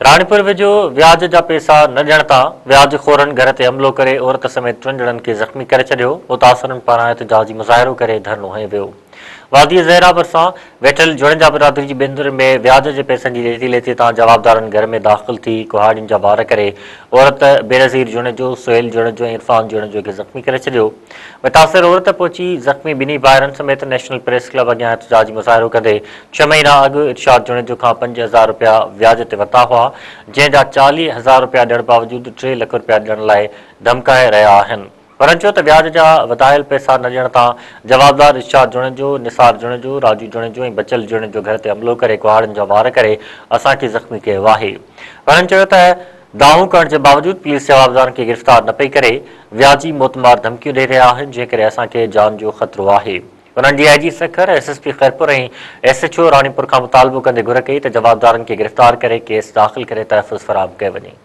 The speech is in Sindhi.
راڻيپور ويجهو وياج جا پئسا نه ڏيڻ تان وياج خورن گهر تي حملو ڪري عورت سميت ٽن ڄڻن کي زخمي ڪري ڇڏيو، متاثرن پاران احتجاجي مظاهرو ڪري ڌرڻو هنيو ويو. وادي زهرا ڀرسان ويٺل جوڻيجا برادري جي ٻن ڌرين ۾ وياج جي پئسن جي ڏيتي ليتي تان جوابدارن گهر ۾ داخل ٿي ڪهاڙين جا وار ڪري عورت بينظير جوڻيجو، سهيل جوڻيجو ۽ عرفان جوڻيجو کي زخمي ڪري ڇڏيو. متاثر عورت پهچي زخمي ٻنهي ڀائرن سميت نيشنل پريس ڪلب اڳيان احتجاجي مظاهرو ڪندي ڇهه مهينا اڳ ارشاد جوڻيجو کان 5000 رپيا وياج تي ورتا هئا، جنهن جا 40,000 رپيا ڏيڻ باوجود ٽي لک رپيا ڏيڻ لاء ڌمڪائي رهيا آهن. هنن چيو ته وياج جا وڌايل پئسا نه ڏيڻ تان جوابدار ارشاد جوڻيجو، نثار جوڻيجو، راجو جوڻيجو ۽ بچل جوڻيجو گهر تي حملو ڪري ڪهاڙين جا وار ڪري اسان کي زخمي ڪيو آهي. هنن چيو ته دانهون ڪرڻ جي باوجود پوليس جوابدارن کي گرفتار نه پئي ڪري، وياجي موتمار ڌمڪيون ڏئي رهيا آهن، جنهن ڪري اسان کي جان جو خطرو آهي. انهن D I G Sukkur, S S P Khairpur ۽ S H O Ranipur کان مطالبو ڪندي گهر ڪئي ته جوابدارن کي گرفتار ڪري ڪيس داخل ڪري تحفظ فراهم ڪيو وڃي.